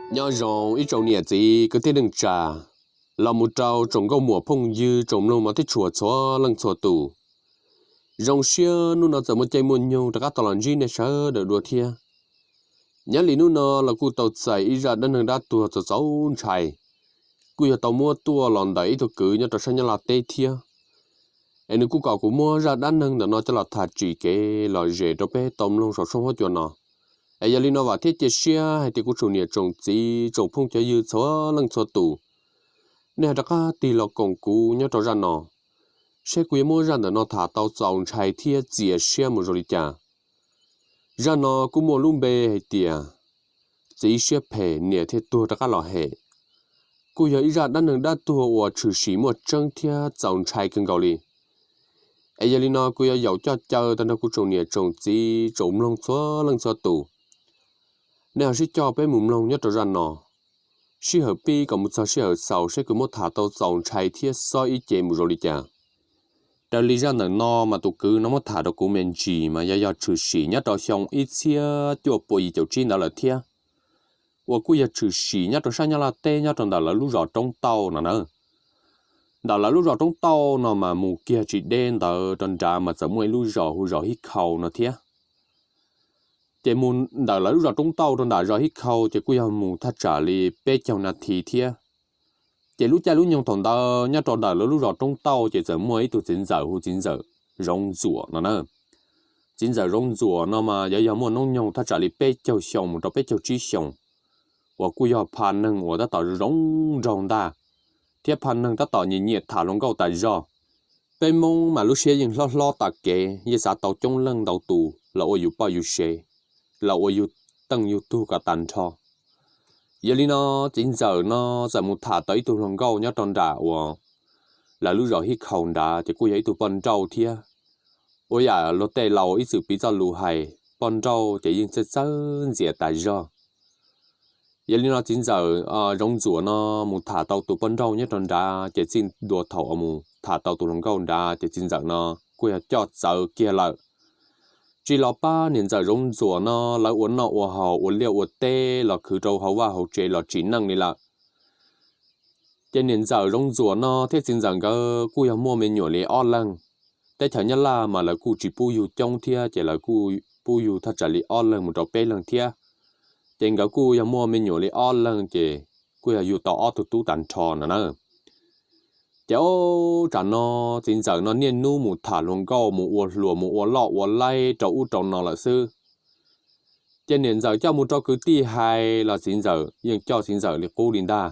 Nyob zoo ib tsoom niam txiv kwv tij neej tsa, los mus rau tsoom nkauj muam phooj ywg tsoom mloog mov tib tshua txhua leej txhua tus. Zoo siab hnub no txawm muaj caij muaj nyoog rov qab tau los ntsib nej sawv daws dua thiab. Nyob li hnub no los kuj tau txais ib zaj dab neeg dab tuag txaus txaus ntshai, kuj yog tau muab tuaj los ntawm ib tug kwv nyob rau sab Nyab Laj teb thiab. Es nws kuj kom kuv muab zaj dab neeg ntawm no coj los tham tsim kev lom zem rau peb tau mloog saum tshooj huab cua no. Es yog li no vam thiab cia siab hais tias kuv tsoom niam tsoom txiv tsoom phooj cov ywg txhua leej txhua tus, nej ho rov qab tig los koom kuv nyob rau zaj no, seb kuv yuav muab zaj ntawm no tham tau txaus ntshai thiab txias siab mus zoo li cas. Zaj no kuj muaj lub npe hais tias txiv siab phem niam thiaj tuag rov qab los hem. Kuj yog ib zaj dab neeg dab tuag uas tshwm sim muaj tseeb thiab txaus ntshai kawg nkaus li. Es yog li no kuv yuav yaum coj caw tag nrho kuv tsoom niam tsoom txiv tsoom mloog txhua leej txhua tus, nej ho sib coj peb mus mloog nyob rau zaj no, sij hawm pib kom mus txog sij hawm xaus seb kuv muab tham tau txaus ntshai thiab xob ib ce mus zoo li cas. Raws li zaj ntawm no mas tus kwv no muab tham rau kuv me ntsis mas yog yog tshwm sim nyob rau xyoo ib txhiab cuaj pua yim caum tsib ntawd lawm thiab, uas kuj yog tshwm sim nyob rau sab Nyab Laj teb nyob rau ntawm lawv lub zos Roob Tauj no na. Ntawm lawv lub zos Roob Tauj no mas mus kiag tsis deb ntawd rau nrad mas txawm muaj ib lub zos hu zos Hib Khau no thiab. Ces mus ntawm lawv lub zos Roob Tauj rau nram zos Hib Khau ces kuj yog mus thaj tsam li peb caug nas this thiab. Ces lub caij lub nyoog thaum ntawd nyob rau ntawm lawv lub zos Roob Tauj ces txawm muaj ib tug txiv ntxawm hu txiv ntxawm Zoov Ntxuam no na. Txiv ntxawm Zoov Ntxuam no mas yog yog muaj hnub nyoog thaj tsam li peb caug xyoo mus rau peb caug tsib xyoos, uas kuj yog pha neeg uas tab tom zoo nraug ntag, thiab pha neeg tab tom nyiam nyiam tham hluas nkauj tas zog. Peb Hmoob mas lub siab yeej hlob hlob tas kev, yeej xav tau coob leej ntau tus los ua yus poj yus sev, los ua yus teej yus tug kom tas nrho. Yog li no, txiv ntxawm no txawm mus tham tau ib tug hluas nkauj nyob rau nram uas lawv lub zos Hib Khau nrad ces kuj yog ib tug poj nrauj thiab. Ua yam luag tej laus ib txwm piv txoj lus hais poj nrauj ces yeej txawj txawj ntxias tas zog. Yog li no txiv ntxawm Zoov Ntxuam no mus tham tau tus poj nrauj nyob rau nrad ces txij ntua thaum uas mus tham tau tus hluas nkauj nrad ces txiv ntxawm no kuj yog coj txawv kiag lawm. Tsis los pab niam ntxawm Zoov Ntxuam no lawv ua noj ua haus ua liaj ua teb los khwv rau hauv vaj hauv tsev los tsim neej li lawm. Ces niam ntxawm Zoov Ntxuam no thiab txiv ntxawm nkawd kuj yog muaj me nyuam li ob leeg. Teb chaws Nyab Laj mas lawv kuj tsis pub yug coob thiab ces lawv kuj pub yug thaj tsam li ob leeg mus rau peb leeg thiab. Ces nkawd kuj yog muaj me nyuam li ob leeg ces kuj yog yug tau ob tug tub tas nrho no na. Ces ob tsam no txiv ntxawm no niaj hnub mus tham hluas nkauj mus ua hluas mus ua loj ua laib rau ub rau no lawm xwb. Ces niam ntxawm coj mus rau kwv tij hais los txiv ntxawm yeej coj txiv ntxawm li qub li ntag.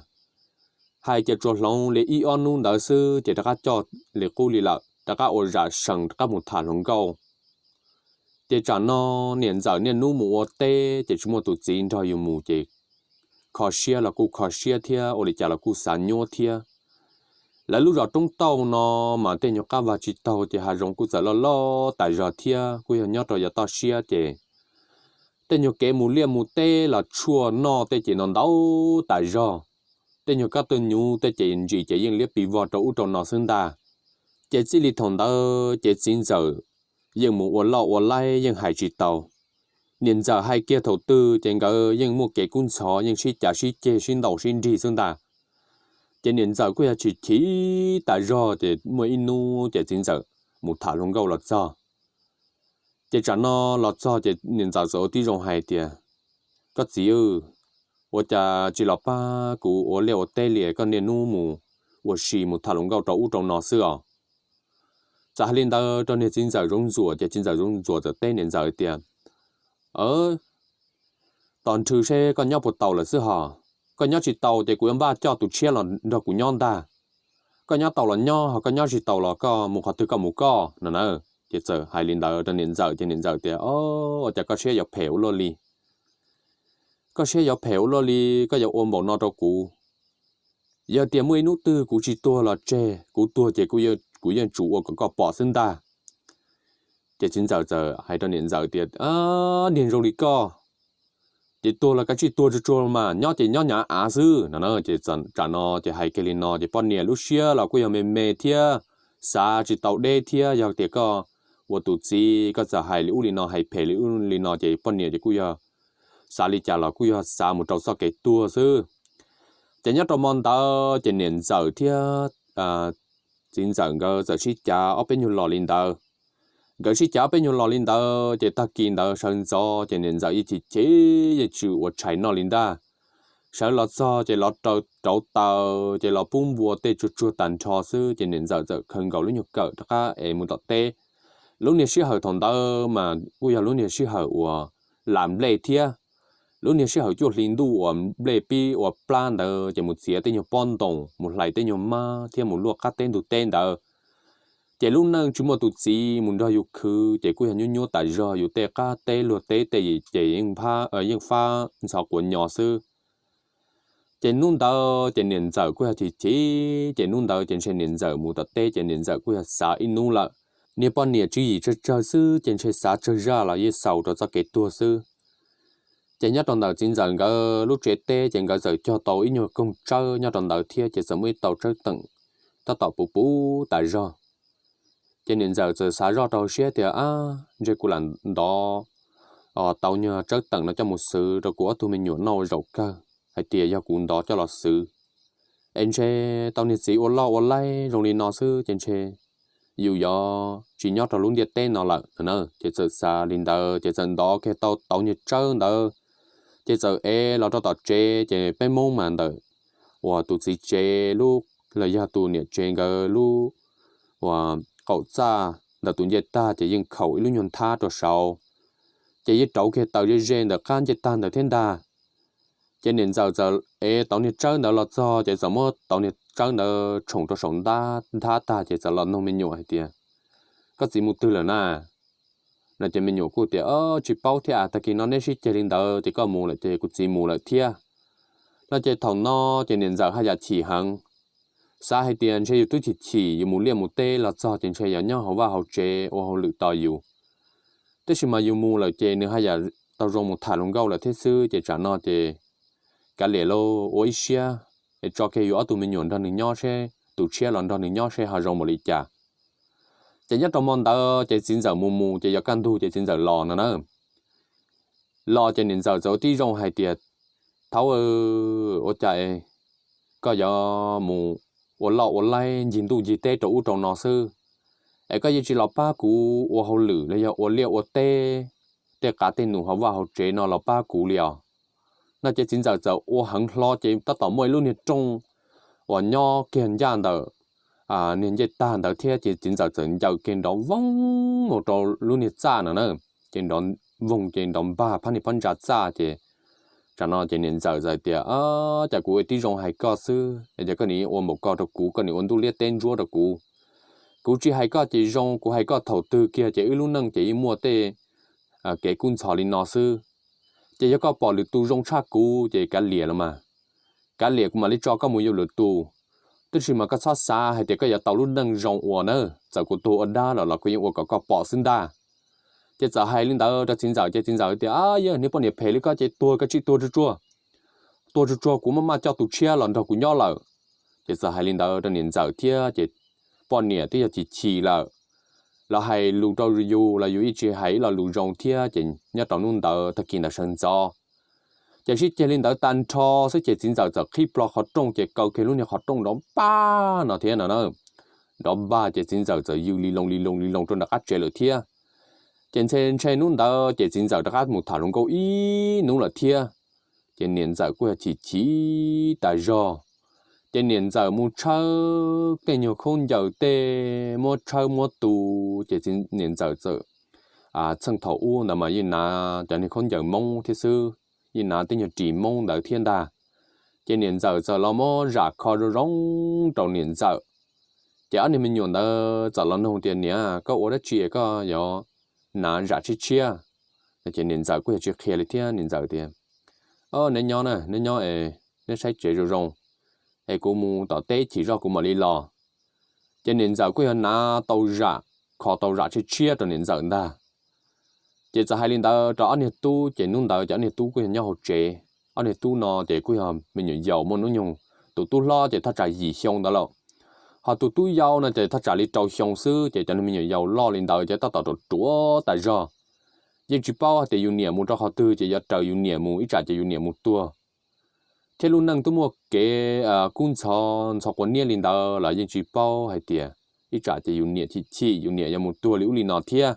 Hais ces tsuas hloov li ib ob hnub ntawd xwb ces rov qab coj li qub li lawm, rov qab ua zam sees rov qab mus tham hluas nkauj. Ces tsam no niam ntxawm niaj hnub mus ua teb ces tsis muaj tus txiv nrog yus mus ces kho siab los kuj kho siab thiab ua li cas los kuj xav nyuab thiab. Lawv lub zos Roob Tauj no mas tej nyuag qab vag tsis taug ces hav zoov kuj txawm loj loj tas zog thiab kuj yog nyob rau yav toj siab ces tej nyuag kev mus liaj mus teb los tshuaj noj tej ces no ntau tas zog. Tej nyuag kab tug nyuv tej ces ntsis ces yeej liab pis vog rau ub rau no xwb ntag. Ces txij li thaum ntawd ces txiv ntxawm yeej mus ua loj ua laib yeej hais tsis tau. Niam ntxawm hais kiag thaum twg ces nkawd yeej muaj kev kub ntxhov yeej sib cav sib ceg sib ntaus sib nrig xwb ntag. Ces niam ntxawm kuj yog chim chim tas zog ces muaj ib hnub ces txiv ntxawm mus tham hluas nkauj los txog. Ces tsam no los txog ces niam ntxawm txawm ua tib zoo hais tias, koj txiv, ua cas tsis los pab kuv ua liaj ua teb li, koj niaj hnub mus ua si mus tham hluas nkauj rau ub rau no xwb os? Txawm hais li ntawd rau niag txiv ntxawm Zoov Ntxuam ces txiv ntxawm Zoov Ntxuam txawm teb niam ntxawm tias, tos nrhw seb koj nyob puas tau lawm xwb hos. Koj nyob tsis tau ces kuv yuav npaj coj tus tshiab los nrog kuv nyob ntag. Koj nyob tau los nyob, ho koj nyob tsis tau los koj mus qhov twg koj mus koj no na. Ces txawm hais li ntawd rau niam ntxawm ces niam ntxawm tias, o, ua cas koj siab yuav phem ua luaj li? Koj siab yuav phem ua luaj li, koj yuav ua npaum no rau kuv. Yog tias muaj ib hnub twg kuv tsis tuag los tseg, kuv tuag ces kuv yeej tsum ua kom koj pom xwb ntag. Ces txiv ntxawm txawm hais rau niam ntxawm tias, niag zoo li koj, ces tuag los kav tsij tuag tsuag tsuag mas, nyob ces nyob nyav av xwb no. Ces tsam no ces hais kiag li no ces poj niam lub siab los kuj yog me me thiab, xav tsis tau deb thiab. Yog tias koj ua tus txiv koj txawm hais li ub li no hais phem li ub li no ces poj niam ces kuj yog xav li cas los kuj yog xav mus rau txoj kev tuag xwb. Ces nyob rau hmo ntawd ces niam ntxawm thiab txiv ntxawm nkawd txawm sib cav ob peb nyuag los li ntawd. Nkawd sib cav ob peb nyuag los li ntawd ces tag kis ntawd sawv ntxov ces niam ntxawm yeej chim chim yeej tsis ua tshais noj li ntag. Sawv los txog ces los rauv taws ces los pub npua tej tsuag tsuag tag nrho xwb ces niam ntxawm txawm khaws nkaus lub nyuag kawm rov qab es mus tom teb. Lub niag sij hawm thaum ntawd mas kuj yog lub niag sij hawm uas lam nplej thiab. Lub niag sij hawm cuaj hli ntuj uas nplej pib ua plab ntawd ces mus txiav tej nyuag pob ntoos mus hlais tej nyuag mab thiab mus luaj qab teb ntug teb ntawd. Ces lub neej tsis muaj tus txiv mus nrog yus khwv ces kuj yog nyuaj nyuaj tas zog, yus tej qab teb luag teb tej ces yeej fab ntxhov quav nyo xwb. Ces hnub ntawd ces niam ntxawm kuj yog chim chim ces hnub ntawd ces ntshe niam ntxawm mus tom teb ces niam ntxawm kuj yog xav ib hnub lawm. Niag poj niam tswv yim tsawg tsawg xwb ces ntshe xav tsawg zaj los yeej xaus rau txoj kev tuag xwb. Ces nyob rau ntawm txiv ntxawm nkawd lub tsev teb ces nkawd txawm cog tau ib nyuag koog tsawb nyob rau ntawd thiab ces txawm muaj ib tau tsawb teem tab tom puv puv tas zog. Ces niam ntxawm txawm xav zoj rau siab tias, ab, ntshe kuv lam ntov tau nyuag tsawb teem no coj mus xwv rau kuv ob tug me nyuam noj ua zaum kawg, hais tias yog kuv ntov coj los xwv es ntshe tau niag txiv ua loj ua laib zoo li no xwb ces ntshe yus yuav tsis nyob rau lub ntiaj teb no lawm no na. Ces txawm xav li ntawd ces txawm ntov kiag tau tau nyuag tsawb ntawd ces txawm ev los rau tom tsev ces peb Hmoob mas ntawm uas tus txiv tsev lub los yog tus niam tsev nkawd lub uas qaum txaj ntawm tus ncej tag ces yeej khaum ib lub nyuag nthab rau saud, ces yeej rauv kiag taws ze ze ntawm qab ncej tag ntawd thiab ntag. Ces niam ntxawm txawm ev tau niag tsawb ntawd los txog ces txawm muab tau niag tsawb ntawd tshoom rau saum nthab tag ces txawm los noog me nyuam hais tias, koj txiv mus twg lawm na? No ces me nyuam kuj tias, tsis paub thiab, tag kis no neb sib ceg li ntawd ces koj mus lawm ces kuv txiv mus lawm thiab. No ces thaum no ces niam ntxawm haj yam chim heev, xav hais tias ntshe yus twb chim chim yus mus liaj mus teb los txog ces ntshe yog nyob hauv vaj hauv tsev ua hauj lwm tos yus, tab sis mas yus mus lawm ces nws haj yam tau zoo mus tham hluas nkauj lawm thiab xwb ces tsam no ces kav liam lauj, ua ib siab es tso kiag yus ob tug me nyuam nrog nws nyob seb tus tshiab los nrog nws nyob seb ho zoo npaum li cas. Ces nyob rau hmo ntawd ces txiv ntxawm mus mus ces yuav kaj ntug ces txiv ntxawm los no na. Los ces niam ntxawm txawm ua tib zoo hais tias, thaub, ua cas koj yuav mus ua loj ua laib ncig ntuj ncig teb rau ub rau no xwb, es koj yeej tsis los pab kuv ua hauj lwm los yog ua liaj ua teb, tej qav tej num hauv vaj hauv tsev no los pab kuv li os? No ces txiv ntxawm txawm ua heev hlo ces tab tom muaj ib lub niag rooj uas nyob kiag ncaj ntawm niag ncej tag ntawd thiab ces txiv ntxawm txawm ncaws kiag nrov voog mus rau lub niag txaj no na. Ces nrov voog ces nrov npag phab niag phab ntsa txaj ces tsam no ces niam ntxawm txawm tias, cas kuv ua tib zoo hais koj xwb es cas koj nim ua npaum ko rau kuv, koj nim ua ntuj liab teb ntsuab rau kuv. Kuv tsis hais koj ces zoo, kuv hais koj thaum twg kiag ces wb lub neej ces yeej muaj tej kev kub ntxhov li no xwb. Ces yog koj pom lwm tus zoo tshaj kuv ces kav liam los mas, kav liam kuv mam li tso koj mus yuav lwm tus. Tab sis mas koj txhob xav hais tias koj yuav tau lub neej zoo ua na, txawm kuv tuag ua dab los los kuv yeej ua kom koj pom xwb ntag. Ces txawm hais li ntawd rau txiv ntxawm ces txiv ntxawm tias, ab, yog niag poj niam phem li koj ces tuag koj tsis tuag tsuag tsuag, tuag tsuag tsuag kuv maj maj coj tus tshiab los nrog kuv nyob lawm. Ces txawm hais li ntawd rau niam ntxawm thiab ces poj niam twb yog chim chim lawm, los hais lus rau yus los yus yeej tsis hais ib lo lus zoo thiab ces nyob rau hnub ntawd tag kis ntawd sawv ntxov ces sib ceg li ntawd tag nrho xwb ces txiv ntxawm txawm qhib plho qhov rooj ces kaw kiag lub niag qhov rooj nrov npag no thiab no na. Nrov npag ces txiv ntxawm txawm yws li loo li loo li loo rau nram qab tsev lawm thiab. Ces ntshe ntshe hnub ntawd ces txiv ntxawm rov qab mus tham hluas nkauj ib hnub lawm thiab. Ces niam ntxawm kuj yog chim chim tas zog. Ces niam ntxawm mus tshawb tej nyuag khaub ncaws tej muab tshawb muab tu, ces niam ntxawm txawm, txheej thaum ub ntawd mas yeej hnav cov niag khaub ncaws Hmoob thiab xwb, yeej hnav tej nyuag ris Hmoob ntawd thiab ntag. Ces niam ntxawm txawm los muab zam kho zoo zoo rau niam ntxawm. Ces ob niag me nyuam ntawd txawm los nug tias, niam, koj ua dab tsi koj yuav hnav zam tshiab tshiab? Ces niam ntxawm kuj yog tsis qhia li thiab, niam ntxawm tias, neb nyob na, neb nyob es neb saib tsev zoo zoo, es kuv mus tom teb chim zoj kuv mam li los. Ces niam ntxawm kuj yog hnav tau zam, kho tau zam tshiab tshiab rau niam ntxawm ntag. Ces txawm hais li ntawd rau ob niag tub, ces hnub ntawd ces ob niag tub kuj yog nyob hauv tsev. Ob niag tub no ces kuj yog me nyuam yaus muaj hnub nyoog, tus tub hlob ces thaj tsam yim xyoo ntawd lawm, ho tus tub yau no ces thaj tsam li rau xyoo xwb, ces cov niag me nyuam yaus loj li ntawd ces tab tom ruam ruam tas zog. yeej tsis paub hais tias yus niam mus rau qhov twg ces yuav raws yus niam mus, ib tsam ces yus niam mus tuag. Thiab lub neej twb muaj kev kub ntxhov ntxhov quav niab li ntawd los yeej tsis paub hais tias ib tsam ces yus niam chim chim yus niam yuav mus tuag li ub li no thiab.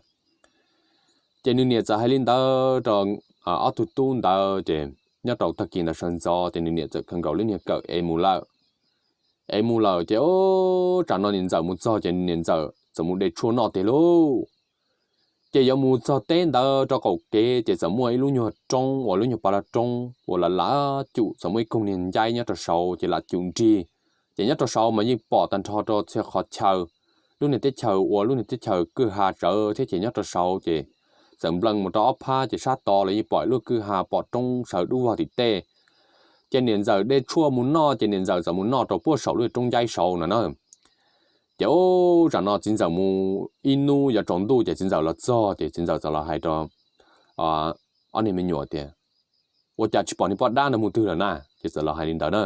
Ces nws niam txawm hais li ntawd rau ob tug tub ntawd ces nyob rau tag kis ntawd sawv ntxov ces nws niam txawm khaws nkaus lub niag kawm es mus lawm. Es mus lawm ces ub, tsam no niam ntxawm mus txog ces niam ntxawm txawm mus de tshuaj noj tiag lauj. Ces yuav mus txog teb ntawd rau qaum kev ces txawm muaj ib lub nyuag roob uas lub nyuag pas lag roob uas lam lam cum txawm muaj ib koog niag ncaib nyob rau saud ces lam cum nrig. Ces nyob rau saud mas yeej pom tag nrho rau txhia qhov chaw. Lub niag teb chaws ua lub niag teb chaws kwj ha tsawv thiab ces nyob rau saud ces txawm nplees mus rau ob phab ces sab tod los yeej pom ib lub kwj ha pom roob sawv dub vog tim tej. Ces niam ntxawm de tshuaj mus noj ces niam ntxawm txawm mus noj rau puag saum lub roob ncaib saud no na. Ces ub, tsam no txiv ntxawm mus ib hnub yuav tsaus ntuj ces txiv ntxawm los txog ces txiv ntxawm txawm los hais rau ob niag me nyuam tias, ua cas tsis pom niag poj dab no mus twg lawm na? Ces txawm los hais li ntawd na.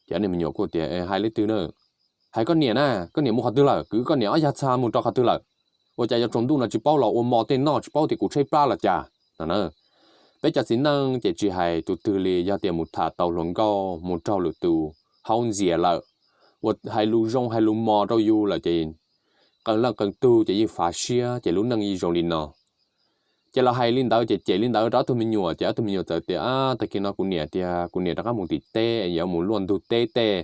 Ces ob niag me nyuam kuj tias, hais leej twg na? Hais koj niam na, koj niam mus qhov twg lawm? Kwv koj niam ob yag txha mus rau qhov twg lawm? Ua cas yuav tsaus ntuj no tsis paub los ua mov tej noj tsis paub tias kuv tshaib plab los cas no na? Peb cov txiv neej ces tsis hais tus twg li, yog tias mus tham tau hluas nkauj mus raug lwm tus haub ntxias lawm, uas hais lus zoo hais lus mos rau yus lawm ces qee leej qee tug ces yeej fav siab ces lub neej yeej zoo li no. Ces los hais li ntawd ces cem li ntawd rau ob tug me nyuam ces ob tug me nyuam txawm tias, tag kis no kuv niam tias kuv niam rov qab mus tim teb, yuav mus luaj ntug teb tej,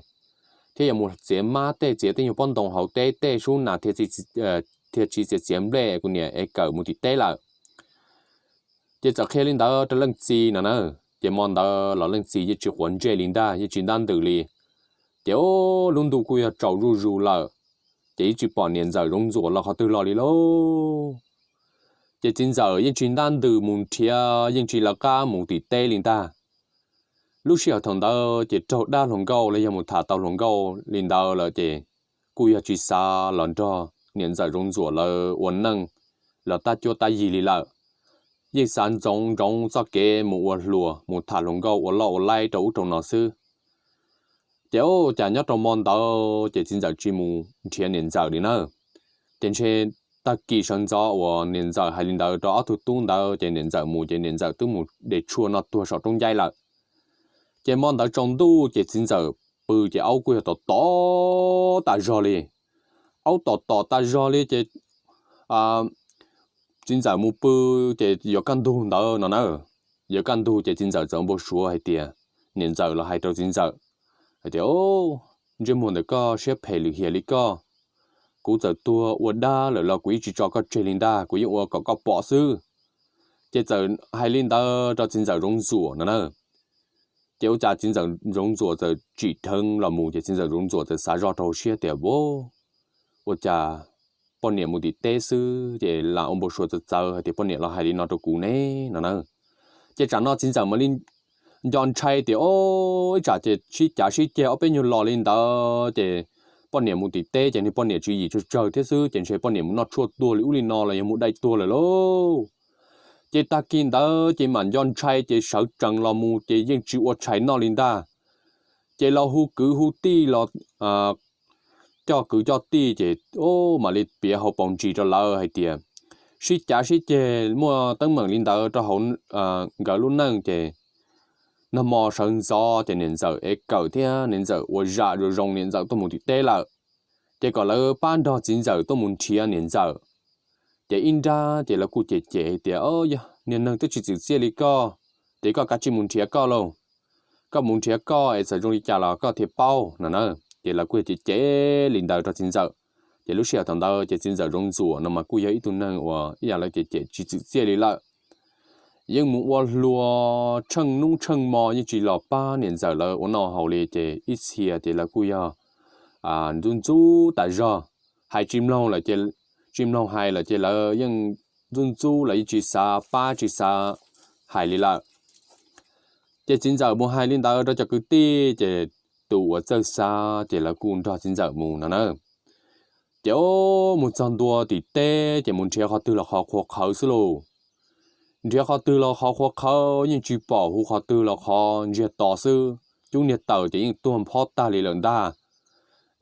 thiab yuav mus txiav mab tej, txiav tej nyuag pob ntoo hauv teb tej sub nas thiaj txiv txiav txiav nplej, kuv niam es kawm mus tim teb lawm. Ces txawm qhia li ntawd rau leej txiv no na. Ces hmo ntawd los leej txiv yeej tsis quav ntsej li ntag, yeej tsis ntab ntws li. Ces ub, lub ntuj kuj yog tsaus zuj zus lawm, ces yeej tsis pom niam ntxawm Zoov Ntxuam los qhov twg los li lauj. Ces txiv ntxawm yeej tsis ntab ntws mus nrhiav, yeej tsis lawv qab mus tim teb li ntag. Lub sij hawm thaum ntawd ces raug dab hluas nkauj los yog mus tham tau hluas nkauj li ntawd lawm ces kuj yog tsis xav los nrog niam ntxawm Zoov Ntxuam lawv ua neej los tab cuab tab yig li lawm. Yeej xav ntsoov ntsoov txoj kev mus ua hluas mus tham hluas nkauj ua loj ua laib rau ub rau no xwb. Ces ua cas nyob rau hmo ntawd ces txiv ntxawm tsis mus nrhiav niam ntxawm li na. Ces ntshe tag kis sawv ntxov uas niam ntxawm hais li ntawd rau ob tug tub ntawd ces niam ntxawm mus ces niam ntxawm twb mus de tshuaj noj tuag saum roob ncaib lawm. Ces hmo ntawd tsaus ntuj ces txiv ntxawm pw ces aub kuj yog tom tom tas zog li. Aub tom tom tas zog li ces txiv ntxawm mus pw ces yuav kaj ntug ntawd no na. Yuav kaj ntug ces txiv ntxawm txawm npau suav hais tias, niam ntxawm los hais rau txiv ntxawm hais tias, ntsej muag ntawm koj siab phem lwm hiam li koj, kuv txawm tuag ua dab lawm los kuv yeej tsis tso koj tseg li ntag, kuv yeej ua kom koj pom xwb. Ces txawm hais li ntawd rau txiv ntxawm Zoov Ntxuam no na. Ces ua cas txiv ntxawm Zoov Ntxuam txawm tsim dheev los mus ces txiv ntxawm Zoov Ntxuam txawm xav zoj rau hauv siab tias, ua cas poj niam mus tim teb xwb ces lam ua npau suav txawv txawv hais tias poj niam los hais li no rau kuv ne no na. Ces tsam no txiv ntxawm mam li nco ntshai tias, o, ib tsam ces sib cav sib ceg ob peb nyuag los li ntawd ces poj niam mus tim teb ces nws poj niam tswv yim tsawg tsawg thiab xwb ces ntshe poj niam mus noj tshuaj tuag li ub li no los yog mus dai tuag lawm lauj. Ces tag kis ntawd ces mam nco ntshai ces sawv tsees los mus ces yeej tsis ua tshais noj li ntag. Ces los hu kwv hu tij los coj kwv coj tij ces mam li piav hauv paus ntsis rau lawv hais tias, sib cav sib ceg muaj teeb meem li ntawd rau hauv nkawd lub neej ces nag hmo sawv ntxov ces niam ntxawm ev kawm thiab niam ntxawm ua zam zoo zoo niam ntxawm tuaj mus tim teb lawm. Ces kom lawv pab nrog txiv ntxawm tuaj mus nrhiav niam ntxawm. Ces ib nrab ces lawv kuj cem cem hais tias, yog niag neeg twb tsis txwm txiaj li koj, ces koj kav tsij mus nrhiav koj lauj. Koj mus nrhiav koj es txawm zoo li cas los koj thiaj paub no na. Ces lawv kuj yog cem cem li ntawd rau txiv ntxawm. Ces lub sij hawm thaum ntawd ces txiv ntxawm Zoov Ntxuam no mas kuj yog ib tug neeg uas ib yam li cem cem tsis txwm txiaj li lawm. Yeej mus ua hluas tsheej hnub tsheej hmo yeej tsis los pab niam ntxawm lawv ua noj haus li ces ib txhia ces lawv kuj yog ntxub ntxub tas zog, hais tsis mloog lawm ces, tsis mloog hais lawm ces lawv yeej ntxub ntxub lawv yeej tsis xav pab tsis xav hais li lawm. Ces txiv ntxawm mus hais li ntawd rau cov kwv tij ces tus uas txawj xav ces lawv kuj nrog txiv ntxawm mus no na. Ces mus txog ntua tim teb ces mus nrhiav qhov twg los qhov qhuav qhawv xwb lauj. Nrhiav qhov twg los qhov qhuav qhawv yeej tsis pom hu qhov twg los qhov ntsiag to xwb. Cub niag taws ces yeej tuag nphob tag li lawm ntag.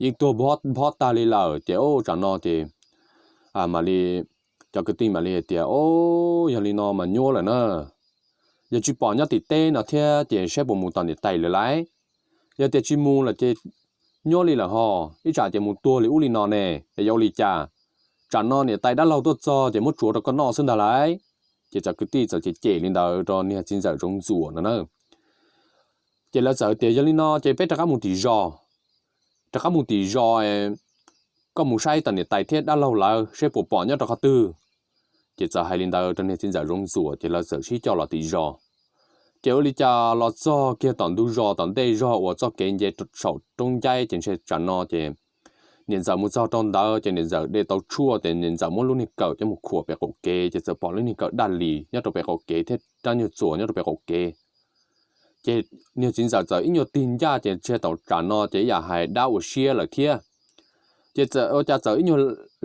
Yeej tuag nphob tag li lawm ces tsam no ces mam li cov kwv tij mam li hais tias, O, yog li no mas nyuaj lawm na. Yog tsis pom nyob tim teb no thiab ces saib puas mus tom niam tais lawv laiv. Yog tias tsis mus lawm ces nyuaj li lawm ho, ib tsam ces mus tuag li ub li no ne, es yuav ua li cas? Tsam no niam tais dab laug tuaj txog ces muab tsuav rau koj noj xwb ntag lauj. Ces txawm kwv tij txawm cem cem li ntawd rau niag txiv ntxawm Zoov Ntxuam no na. Ces lawv txawm tias, Yog li no ces peb rov qab mus tim zos, rov qab mus tim zos, koj mus saib tom niam tais thiab dab laug lawv saib puas pom nyob rau qhov twg. Ces txawm hais li ntawd rau niag txiv ntxawm Zoov Ntxuam ces lawv txawm sib coj los tim zos. Ces ua li cas los txog kiag tom ntug zos tom ntej zog uas txoj kev nce saum roob ncaib ces ntshe tsam no ces niam ntxawm mus txog rau ntawd ces niam ntxawm de tau tshuaj ces niam ntxawm muab lub niag kawm coj mus khuam pem qaum kev ces txawm pom lub niag kawm daj lis nyob rau pem qaum kev thiab rab nyuag txuas nyob rau pem qaum kev. Ces niag txiv ntxawm txawm ib nyuag tig ncaj ces ntshe tau tsam no ces ib yam hais dab ua siab lawm thiab. Ces txawm ua cas txawm ib nyuag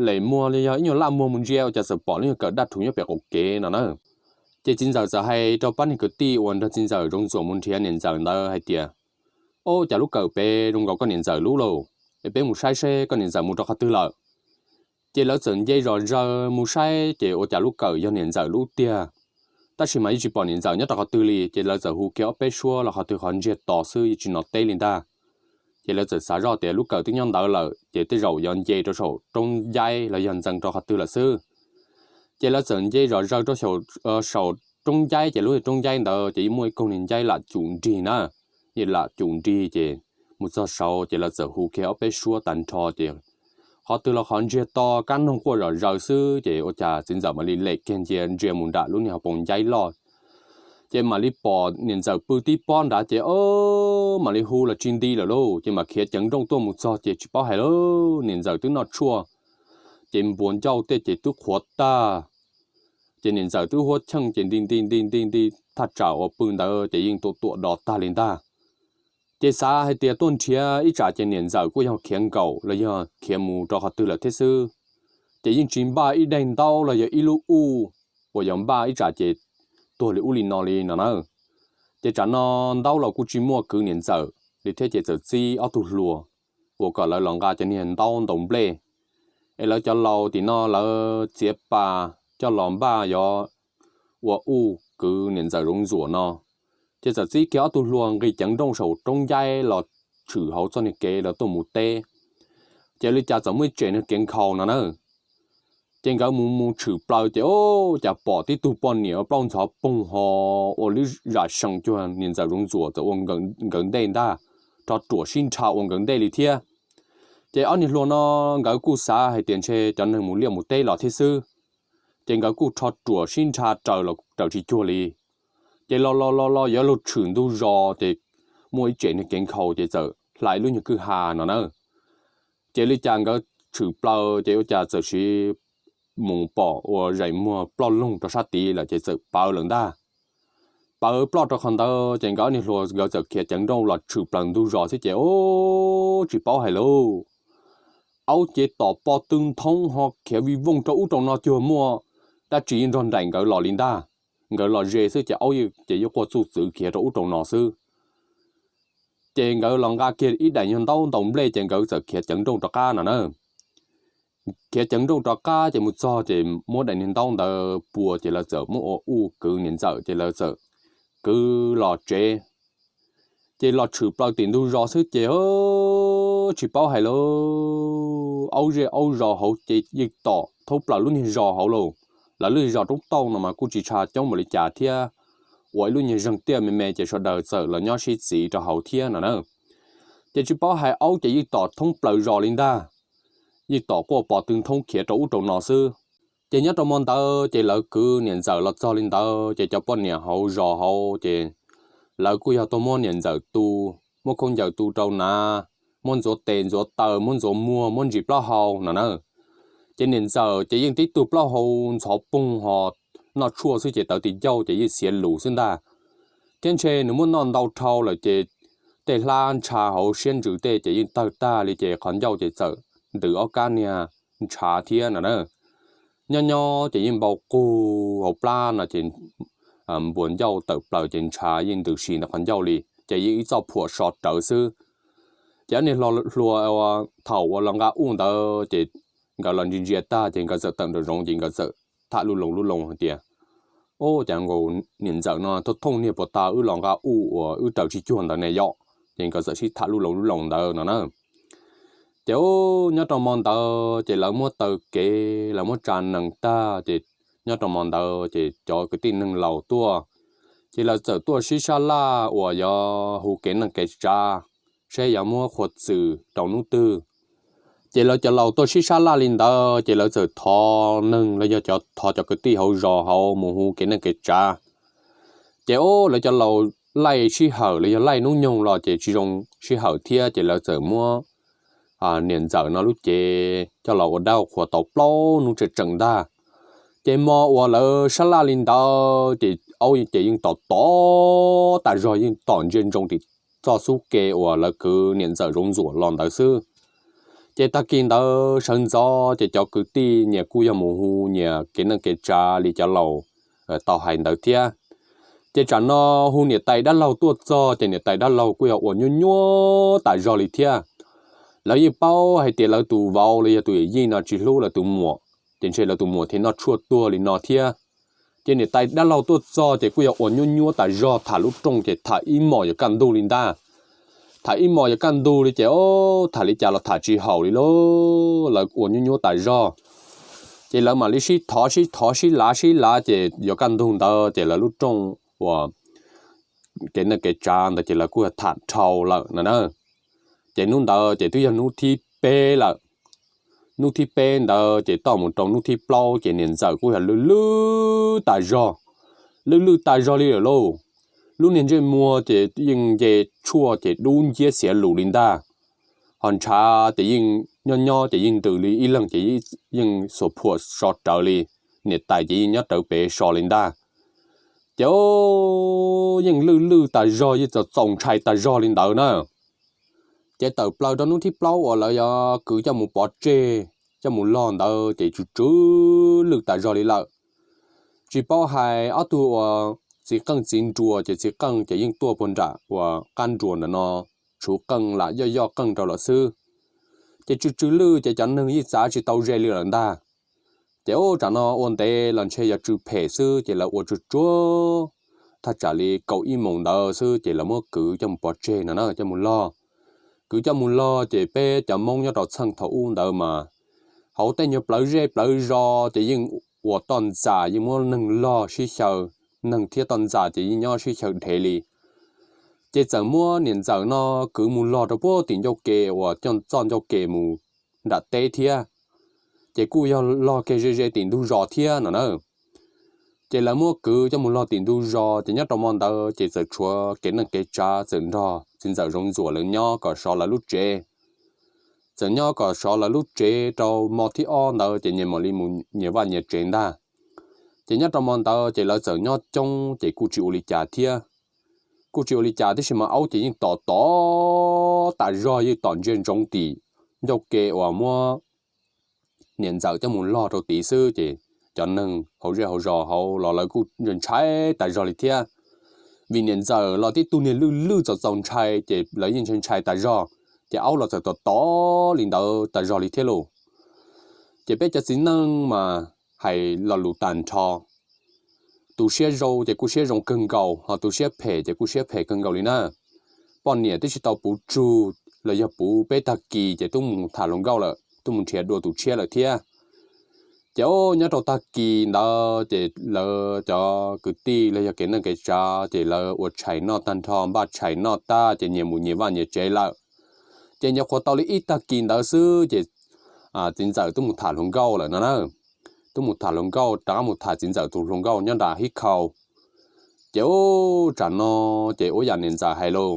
lem muag li yog ib nyuag laj muag mus ntsia ua cas txawm pom lub niag kawm daj rhuv nyob pem qaum kev no na. Ces txiv ntxawm txawm hais rau pab niag kwv tij uas nrog txiv ntxawm Zoov Ntxuam mus nrhiav niam ntxawm ntawd hais tias, Ob, cas lub kawm pem zoo nkaus koj niam ntxawm lub lauj, es peb mus saib seb koj niam ntxawm mus rau qhov twg lawm. Ces lawv txawm nce zom zaws mus saib ces ua cas lub kawm yog niam ntxawm lub tiag, tab sis mas yeej tsis pom niam ntxawm nyob rau qhov twg li. Ces lawv txawm hu kiag ob peb suab los qhov twg qhov ntsiag to xwb yeej tsis hnov teb li ntag. Ces lawv txawm xav zoj tias lub kawm twb nyob ntawd lawm ces tej zaum yuav nce rau saum roob ncaib los yog ntxeev rau qhov twg lawm xwb. Ces lawv txawm nce zom zaws rau saum roob ncaib ces lub roob ncaib ntawd ces yeej muaj ib koog niag ncaib lam cum nrig na, yeej lam cum nrig ces mus txog saud ces lawv txawm hu kiag ob peb suab tag nrho ces qhov twg los qhov ntsiag to kab noog quaj zom zaws xwb ces ua cas txiv ntxawm mam li lem kiag ntsia ntsia mus nram lub niag hauv paus ncaib loj. Ces mam li pom niam ntxawm pw tib pob nrad ces o, mam li hu los tsis nti lawm lauj. Ces mam khiav ceev nrooj tuaj mus txog ces tsis paub hais lauj, niam ntxawm twb noj tshuaj ces npuas ncauj tej ces twb qhuav tag. Ces niam ntxawm twb huab cheej ces nti nti nti nti nti thaj tsam uas pw ntawd ces yeej tuam tuam do tag li ntag. Ces xav hais tias tuaj nrhiav ib tsam ces niam ntxawm kuj yog khiav nkaum los yog khiav mus rau qhov twg lawm thiab xwb. Ces yeej tsis npaj ib daim ntaub los yog ib lub uj uas yog npaj ib tsam ces tuag li ub li no li no na. Ces tsam no ntaub los kuj tsis muaj kwv niam ntxawm li thiab ces txawm txib ob tug hluas uas kom lawv los nqa cov niag ntaub ntaus nplej es lawv cov laus tim no lawv txiav pas coj los npaj yuav ua uj kwv niam ntxawm Zoov Ntxuam no. Ces txawm txib kiag ob tug hluas nqis ceev nrooj saum roob ncaib los tshwm hauv txoj niag kev lawv tuaj mus teb. Ces li cas txawm muaj ib tsev niag kev nkhaus no na. Ces nkawd mus mus tshwm plaws ces o, cas pom tib tug poj niam ua plaub ntxhov poog ho ua lub zam sees cuag niam ntxawm Zoov Ntxuam txawm ua nkawd ntej ntag, rho ruam sib nrha ua nkawd ntej li thiab. Ces ob niag hluas no nkawd kuj xav hais tias ntshe cov neeg mus liaj mus teb los thiab xwb. Ces nkawd kuj rho ruam sib nrha raws los raws tsis cuag li. Ces los los los los yuav luag tshwm ntug zos ces muaj ib tsev niag kev nkhaus ces txawm hlais lub nyuag kwj ha no na. Ces li cas nkawd tshwm plaws ces ua cas txawm sis mus pom ua zaim muag ploj loog rau sab tid lawm ces txawm pawv lawm ntag. Pawv ploj rau qhov ntawd ces nkawd ob niag hluas nkawd txawm khiav ceev nrooj los tshwm plaws ntug zos xwb ces o, tsis paub hais lauj, aub cev tom po tw nthoob ho khiav vij vooj rau ub rau no cuag muaj dab tsi nrog nraim nkawd los li ntag. Nkawd los ze xwb ces aub ces yeej quaj txuj txwv khiav rau ub rau no xwb. Ces nkawd los nqa kiag ib daim nyuag ntaub ntaus nplej ces nkawd txawm khiav ceev nrooj rov qab no na. Khiav ceev nrooj rov qab ces mus txog ces muab daim niag ntaub ntawd pua ces lawv txawm muab ua uj kwv niam ntxawm ces lawv txawm kwv los tsev. Ces los tshwm plaws tim ntug zos xwb ces tsis paub hais lauj, aub zej aub zos hauv ces yeej tom thoob plaws lub niag zos hauv lauj. Lawv lub zos roob tauj no mas kuj tsis tshua coob npaum li cas thiab, ua ib lub nyuag zeeg tiaj me me ces sawv daws txawm los nyob sib txiv rau hauv thiab no na. Ces tsis paub hais aub ces yeej tom thoob plaws zos li ntag, yeej tom quaj pos tw nthoob khiav rau ub rau no xwb. Ces nyob rau hmo ntawd ces lawv kwv niam ntxawm los txog li ntawd ces cov poj niam hauv zos hauv ces lawv kuj yog tuaj muab niam ntxawm tu, muab khaub ncaws tu rau na, muab ntxuav tes ntxuav taw, muab ntxuav muag, muab ntsis plaub hau no na. Ces niam ntxawm ces yeej tib tug plaub hau ntxhov poog ho noj tshuaj xwb ces tawv ti ncauj ces yeej xiav lus xwb ntag. Thiab ntshe nws muab noj ntau dhau lawm ces tej hlab ntsha hauv siab ntsws tej ces yeej tawg tag li ces qhov ncauj ces txawm ntws ob kab niag ntshav thiab no na. Nyob nyob ces yeej npau qug hauv plab no ces npuas ncauj tawm plaws ces ntshav yeej ntws si ntawm qhov ncauj li ces yeej ib txoj phuam so rawv xwb. Ces ob niag hluas thaum uas los nqa uj ntawd ces nkawd los ntsia ntsia tag ces nkawd txawm tawm nraum zoov ces nkawd txawm tham lub loos lub loos hais tias, Ub, cas nkaus niam ntxawm no thooj thooj niag puas tag wb los nqa u uas wb raws tsis cuag ntawd ne yom? Ces nkawd txawm sib tham lub loos lub loos ntawd no na. Ces ub, nyob rau mo ntawd ces lawv muab taw kev, lawv muab tsa nees tag ces nyob rau mo ntawd ces cov kwv tij neeg laus tuaj, ces lawv txawm tuaj sib sab laj uas yog hu kev neej kev tsav, seb yog muab qhuas txwm rau hnub twg. Ces lawv cov laus tuaj sib sab laj li ntawd ces lawv txawm thov neeg los yog cov, thov cov kwv tij hauv zos hauv mus hu kev neej kev tsav. Ces ub, lawv cov laus laij sij hawm los yog laij hnub nyoog los ces tsis zoo sij hawm thiab ces lawv txawm muab niam ntxawm no lub cev coj los ua dab ua qhuas tau plaub hnub tseem tseem ntag. Ces mo uas lawv sab laj li ntawd ces aub ces yeej tom tom tas zog, yeej tom ntsia ntsoov tim txoj xub ke uas lawv kwv niam ntxawm zoov ntxuam los ntawd xwb. Ces tag kis ntawd sawv ntxov ces cov kwv tij nyias kuj yog mus hu nyias kev neej kev tsav li cov laus tau hais ntawd thiab. Ces tsam no hu niam tais dab laug tuaj txog ces niam tais dab laug kuj yog ua nyuab nyuab tas zog li thiab. Lawv yeej paub hais tias lawv tus vauv los yog tus yawm yij no tsis hlub lawv tus muam, ces ntshe lawv tus muam thiaj noj tshuaj tuag li no thiab. Ces niam tais dab laug tuaj txog ces kuj yog ua nyuab nyuab tas zog, tham lub rooj ces tham ib hmos yuav kaj ntug li ntag. Tham ib hmos yuav kaj ntug li ces ub, tham li cas los tham tsis haum li lauj, lawv ua nyuab nyuab tas zog. Ces lawv mam li sib thov sib thov sib lav sib lav ces yuav kaj ntug ntawd ces lawv lub rooj uas kev neej kev tsav ntawd ces lawv kuj tham dhau lawm no na. Ces hnub ntawd ces twb yog hnub thib peb lawm. Hnub thib peb ntawd ces toj mus rau hnub thib plaub ces niam ntxawm kuj yog lwj lwj tas zog, lwj lwj tas zog li lawm lauj. Lub niag ntsej muag ces yeej nce tshuaj ces dub nciab xiav lus li ntag. Ho ntshav ces yeej nyob nyob ces yeej ntws li ib leeg ces yeej xuas phuam so rawv li, niam tais ces yeej nyob rawv pem so li ntag. Ces yeej lwj lwj tas zog, yeej txaus txaus ntshai tas zog li ntawd na. Ces tawm plaws rau hnub thib plaub uas lawv yuav kwv coj mus pov tseg, coj mus log ntawd ces tsw tsw lwj tas zog li lawm. Tsis paub hais ob tug uas txiv qeej txiv nruas ces txiv qeej ces yeej tuaj puag nram uas qab nruas ntawm no tshuv qeej lam yoj yoj qeej rau lawm xwb. Ces tsw tsw lwj ces cov neeg yeej txav tsis tau ze li lawm ntag. Ces ub, tsam no ua ntev los ntshe yog tsw phem xwb ces lawv ua tsuag tsuag thaj tsam li kaum ib moos ntawd xwb ces lawv muab kwv coj mus pov tseg no na, coj mus log. Kwv coj mus log ces peb cov Hmoob nyob rau txheej thaum ub ntawd mas hauv tej nyuag plawv zej plawv zos ces yeej ua toj ntxas, yeej muab neeg log sib xyaw, neeg thiab toj ntxas ces yeej nyob sib xyaw dhev li. Ces txawm muab niam ntxawm no kwv mus log rau puag tim ncauj ke uas coj txoj ncauj ke mus nram teb thiab. Ces kuj yog log kiag ze ze tim ntug zos thiab no na. Ces lawv muab kwv coj mus log tim ntug zos ces nyob rau mo ntawd ces txawm tshuav kev neej kev tsav txawm nrog txiv ntxawm Zoov Ntxuam lawv nyob kom sov lawv lub tsev. Txawm nyob kom sov lawv lub tsev rau mo thib ob ntawd ces nyias mam li mus nyias vaj nyias tsev ntag. Ces nyob rau mo ntawd ces lawv txawm nyob coob ces kuj tsis ua li cas thiab. Kuj tsis ua li cas tiam sis mas aub ces yeej tom tom tas zog, yeej tom ntsia ntsoov tim ncauj ke uas muab niam ntxawm coj mus log rau tid xwb ces cov neeg hauv zej hauv zos hauv los lawv kuj ntshai tas zog li thiab. Vim niam ntxawm los tib tug niag lwj lwj txaus txaus ntshai ces lawv yeej ntshai ntshai tas zog, ces aub los txawm tom tom li ntawd tas zog li thiab lauj. Ces peb cov txiv neej mas hais lo lus tag nrho, tus siab zoo ces kuj siab zoo kawg nkaus, ho tus siab phem ces kuj siab phem kawg nkaus li na. Poj niam twb tsis tau puv tsug los yog puv peb tag kis ces twb mus tham hluas nkauj lawm, twb mus nrhiav dua tus tshiab lawm thiab. Ces nyob rau tag kis ntawd ces lawv cov kwv tij los yog kev neej kev tsav ces lawv ua tshais noj tag nrho, npaj tshais noj tag ces nyias mus nyias vaj nyias tsev lawm. Ces nyuam qhuav tau li ib tag kis ntawd xwb ces txiv ntxawm twb mus tham hluas nkauj lawm no na. Twb mus tham hluas nkauj, rov qab mus tham txiv ntxawm tus hluas nkauj nyob nram hib khau. Ces ub, tsam no ces ua yam niam ntxawm hais lauj,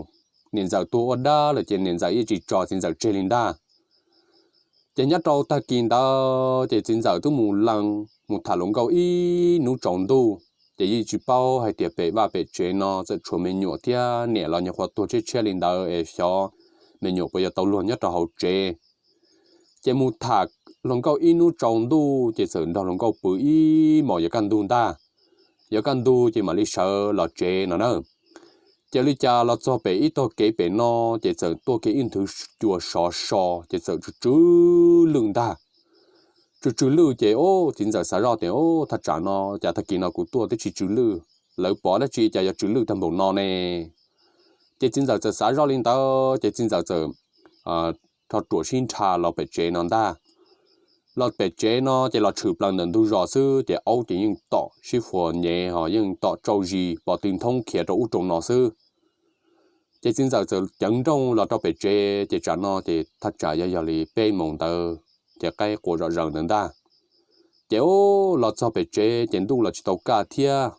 niam ntxawm tuag ua dab lawm ces niam ntxawm yeej tsis tso txiv ntxawm tseg li ntag. Ces nyob rau tag kis ntawd ces txiv ntxawm twb mus lees mus tham hluas nkauj ib hnub tsaus ntuj, ces yeej tsis paub hais tias pem vaj pem tsev no txawm tshuav me nyuam thiab niam los nyuam qhuav tuag tshiab tshiab li ntawd es xyov me nyuam puas yuav tau luag nyob rau hauv tsev. Ces mus tham hluas nkauj ib hnub tsaus ntuj ces txawm nrog hluas nkauj pw ib hmos yuav kaj ntug ntag. Yuav kaj ntug ces mam li sawv los tsev no na. Ces li cas los txog pem ib tog kev pem no ces txawm tuaj kiag ib nthwv cua sov so ces txawm tsw tsw lwj ntag. tsw tsw lwj ces ub txiv ntxawm xav zoj tias ub thaj tsam no cas tag kis no kuv tuaj twb tsis tsw lwj, lawv pom dab tsi cas yuav tsw lwj tag npaum no ne. Ces txiv ntxawm txawm xav zoj li ntawd ces txiv ntxawm txawm rho ruam sib nrhab los pem tsev no ntag. Los pem tsev no ces los tshwm plaws ntawm ntug zos xwb ces aub ces yeej tom sib fuas nyev ho yeej tom tsau zis pov tw nthoob khiav rau ub rau no xwb. Ces txiv ntxawm txawm ceev nrooj los rau pem tsev ces tsam no ces thaj tsam yog yog li peb moos ntawd ces qaib qua zom zaws ntawd ntag. Ces ub los txog pem tsev ces ntuj los tsis tau kaj thiab,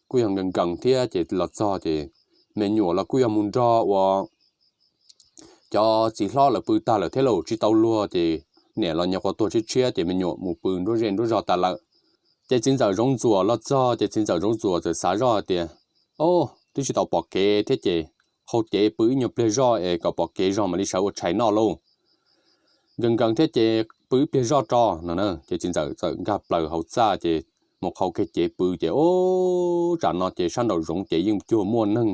kuj yog nkees nkees thiab ces los txog ces me nyuam los kuj yog mus nrog ua cov txiv hlob lawv pw tag lawm thiab los tsis tau luag ces niam los nyuam qhuav tuag tshiab tshiab ces me nyuam mus pw nruab zej nruab zog tas lawm. Ces txiv ntxawm Zoov Ntxuam los txog ces txiv ntxawm Zoov Ntxuam txawm xav zoj hais tias, Ob, twb tsis tau pom kev thiab ces qhau cev pw ib nyuag pliag zoj es kom pom kev zog mam li sawv ua tshais noj lauj. Nkees nkees thiab ces pw ib pliag zoj tso no na. Ces txiv ntxawm txawm nkag plaws hauv txaj ces mus qhau kiag cev pw ces ub tsam no ces sab nraum zoov ces yeej cuag muaj neeg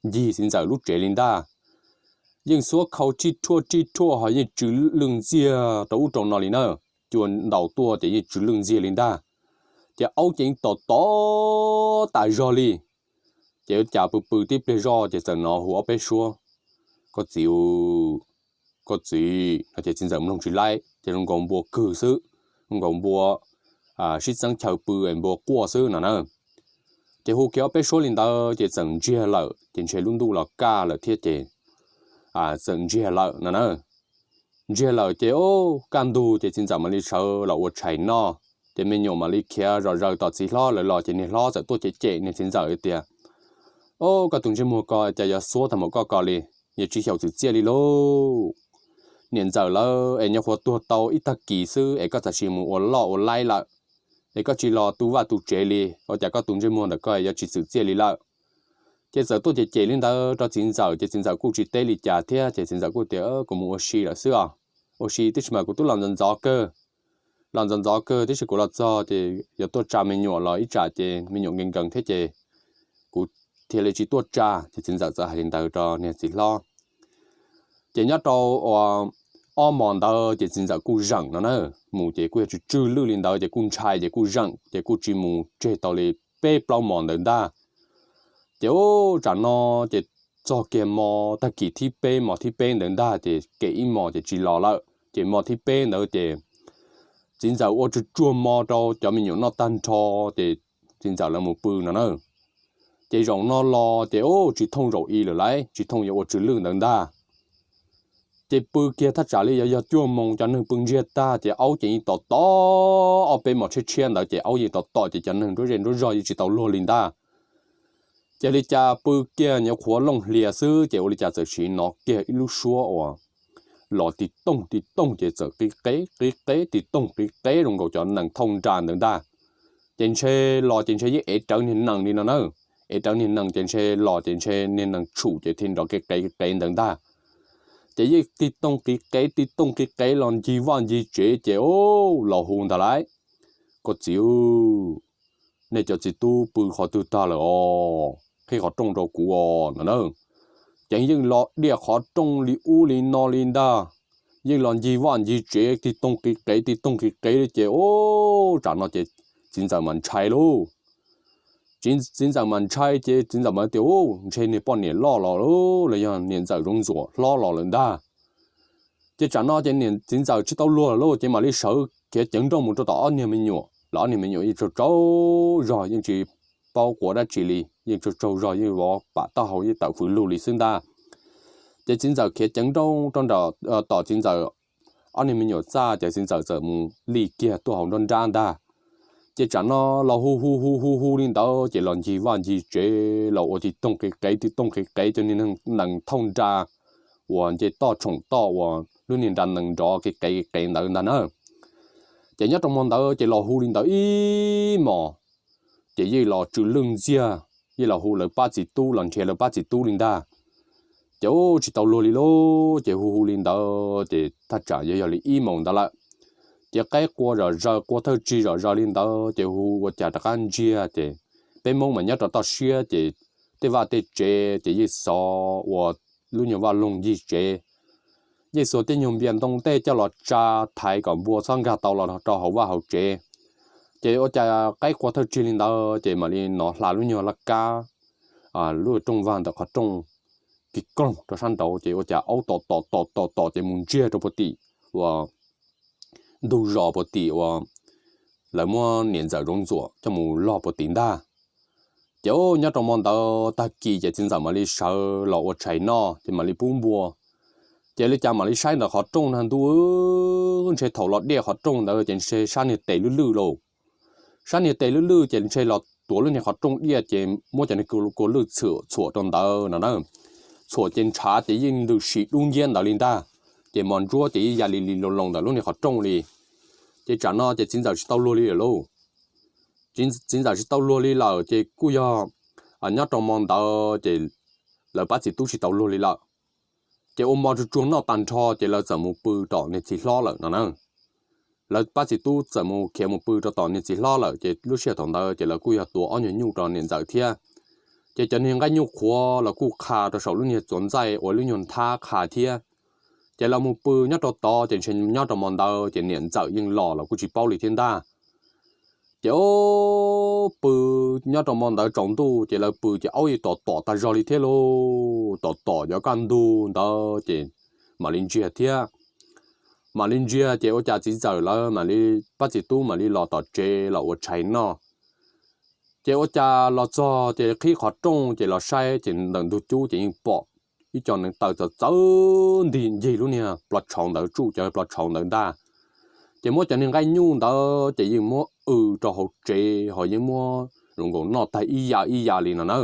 ncig txiv ntxawm lub tsev li ntag. Yeej xuab khau rhij rhuaj rhij rhuaj ho yeej tsw lwj ntxiag rau ub rau no li na. Cua ntaus tuaj ces yeej tsw lwj ntxiag li ntag. Ces aub ces yeej tom tom tas zog li. Ces ua cas pw pw tib pliag zoj ces txawm hnov hu ob peb suab, Koj txiv, koj txiv no ces txiv ntxawm mloog tsis laib ces zoo nkaus npua kwg xwb, zoo nkaus npua sib txeeb chaw pw es npua quaj xwb no na. Ces hu kiag ob peb suab li ntawd ces txawm ntsiag lawm ces ntshe lub ntuj los kaj lawm thiab ces txawm ntsiag lawm no na. Ntsiag lawm ces ub kaj ntug ces txiv ntxawm mam li sawv los ua tshais noj. Ces me nyuam mam li khiav zom zaws tom txiv hlob lawv los ces niag hlob txawm tuaj cem cem niag txiv ntxawm hais tias, Ob, koj tus ntsej muag ko cas yuav xuab tag npaum koj ko li, yuav tsis xyaum txwm txiaj li lauj. Niam ntxawm lawv es nyuam qhuav tuag tau ib tag kis xwb es koj txawm sis mus ua loj ua laib lawm, es koj tsis los tu vaj tu tsev li, ua cas koj tus ntsej muag ntawm koj yuav tsis txwm txiaj li lawm. Ces txawm tuaj cem cem li ntawd rau txiv ntxawm ces txiv ntxawm kuj tsis teb li cas thiab ces txiv ntxawm kuj tias, Kuv mus ua si lawm xwb os. Ua si tib si mas kuv twb los ntxov ntxov kawg, los ntxov ntxov kawg tib si kuv los txog ces yuav tuaj tsa me nyuam los ib tsam ces me nyuam nkees nkees thiab ces kuv thiaj li tsis tuaj tsa. Ces txiv ntxawm txawm hais li ntawd rau niag txiv hlob. Ces nyob rau ob hmos ntawd ces txiv ntxawm kuj zeem no na, mus ces kuj yog tsw tsw lwj li ntawd ces kuj ntshai ces kuj zeem ces kuj tsis mus tseg tau li peb plaub hmos ntawd ntag. Ces ub tsam no ces txog kiag hmo tag kis thib peb hmo thib peb ntawd ntag ces kem ib hmos ces tsis los lawm ces hmo thib peb ntawd ces txiv ntxawm ua tsuag tsuag hmo rau cov me nyuam noj tag nrho ces txiv ntxawm lawv mus pw no na. Ces zaum no los ces ub tsis thooj zaum i lawm lauj, tsis thooj yuav ua tsw lwj ntawd ntag. Ces pw kiag thaj tsam li yog yog cuaj moos cov neeg pw ntsiag tag ces aub ces yeej tom tom ob peb hmos tshiab tshiab ntawd ces aub yeej tom tom ces cov neeg nruab zej nruab zog yeej tsis tau luag li ntag. Ces li cas pw kiag nyuam qhuav looj hlias xwb ces ua li cas txawm sim hnov kiag ib lub suab uas los tig tooj tig tooj ces txawm qi qeb qi qeb tig tooj qi qeb zoo nkaus cov nees thauj nra ntawd ntag. Ces ntshe los ces ntshe yeej ev rawv niag nees li no na. Ev rawv niag nees ces ntshe los ces ntshe niag nees tshum ces thiaj nrov qi qev qi qev ntawd ntag. Ces yeej tig tooj qi qev tig tooj qi qev los ncig vaj ncig tsev ces ub los hu ntag lauj, Koj txiv, nej cov txiv tub pw qhov twg tag lawm os, qhib qhov rooj rau kuv os no na. Ces yeej los diaj qhov rooj li ub li no li ntag. Yeej los ncig vaj ncig tsev tig tooj qi qev tig tooj qi qev li ces ub tsam no ces txiv ntxawm mas ntshai lauj. Txiv ntxawm mas ntshai ces txiv ntxawm mas tias, Ub, ntshe niag poj niam loj los los yog niam ntxawm Zoov Ntxuam hlob los lawm ntag. Ces tsam no ces niam txiv ntxawm tsis tau luag lawm lauj, ces mam li sawv khiav ceev nrooj mus rau tom ob niag me nyuam los ob niag me nyuam yeej tsaug tsaug zog yeej tsis paub quav dab tsi li, yeej tsaug tsaug zog yeej vov pam taub hau yeej tawm fws lug li xwb ntag. Ces txiv ntxawm khiav ceev nrooj rau nram, tom txiv ntxawm ob niag me nyuam txaj ces txiv ntxawm txawm mus li kiag tuaj hauv nruab nrab ntag. Ces tsam no los hu hu hu hu hu li ntawd ces los ncig vaj ncig tsev los ua tig tooj qi qev tig tooj qi qev cov niag nees thauj nra uas nce toj tshoom toj uas lub niag nra nees nrov qi qev qi qev ntawd ntag na. Ces nyob rau hmo ntawd ces los hu li ntawd ib hmos, ces yeej los tsw lwj ntxiag, yeej los hu lawv pab txiv tub los nrhiav lawv pab txiv tub li ntag. Ces ub tsis tau luag li lauj, ces hu hu li ntawd ces thaj tsam yuav yog li ib moos ntawd lawm. Ces qaib qua zom zaws qua thawj tsig zom zaws li ntawd ces hu ua cas rov qab ntsiag ces peb Hmoob mas nyob rau toj siab ces tej vaj tej tsev ces yeej xov ua lub nyuag vaj loog ncig tsev. yeej xuas tej nyuag npias ntoo tej coj los tsa thaiv kom npua txhob nkag tau los rau hauv vaj hauv tsev. Ces ua cas qaib qua thawj tsig li ntawd ces mam li hnov hla lub nyuag laj kab lub rooj vag ntawm qhov rooj kis koog rau sab nraud ces ua cas aub tom tom tom tom tom ces mus ntsiag rau puag tim uas ntug zos puag tim uas lawv muab niam ntxawm zov ntxuam coj mus log puag tim ntag. Ces nyob rau hmo ntawd tag kis ces txiv ntxawm mam li sawv los ua tshais noj ces mam li pub npua. Ces li cas mam li saib ntawm qhov rooj na ntuj, ntshe thaum los diaj qhov rooj ntawd ces ntshe sab niag tes lwj lwj lauj. Sab niag tes lwj lwj ces ntshe los tuav lub niag qhov rooj diaj ces muab cov niag kua lwj txhuam txhuam rau ntawd no na. Txhuam ces ntshav ces yeej ntws si dub nciab ntawd li ntag. Ces mos ntsuab ces yeej ya li li loo loo ntawm lub niag qhov rooj li. Ces tsam no ces txiv ntxawm tsis tau luag li lawm lauj. Txiv ntxawm tsis tau luag li lawm ces kuj yog nyob rau hmo ntawd ces lawv pab txiv tub tsis tau luag li lawm. Ces ua mov tsuag tsuag noj tag nrho ces lawv txawm mus pw tom niag txiv hlob lawm no na. Lawv pab txiv tub txawm mus khiav mus pw rau tom niag txiv hlob lawm ces lub sij hawm thaum ntawd ces lawv kuj yog tua ob nyuag nyuj rau niam ntxawm thiab. Ces cov niag nqaij nyuj qhuav los kuj qha rau saum lub niag txuas ntxaij ua lub nyuag nthab qha thiab. Ces lawv mus pw nyob rau tod ces ntshe nyob rau hmo ntawd ces niam ntxawm yeej los los kuj tsis paub li thiab ntag. Ces pw nyob rau hmo ntawd tsaus ntuj ces lawv pw ces aub yeej tom tom tag zog li thiab lauj. Tom tom yuav kaj ntug ntawd ces mam li ntsiag thiab. Mam li ntsiag ces ua cas txiv ntxawm lawv mam li pab txiv tub mam li los tom tsev los ua tshais noj. Ces ua cas los txog ces qhib qhov rooj ces los saib ces ntawm ntug cub ces yeej pom ib co neev taw txawv txawv ntig ncig lub niag plov tshauv ntawd tsuj cov plov tshauv ntawd ntag. Ces muab cov niag nqaij nyuj ntawd ces yeej muab w rau hauv tsev ho yeej muab zoo nkaus noj tag ib ya ib ya li no na.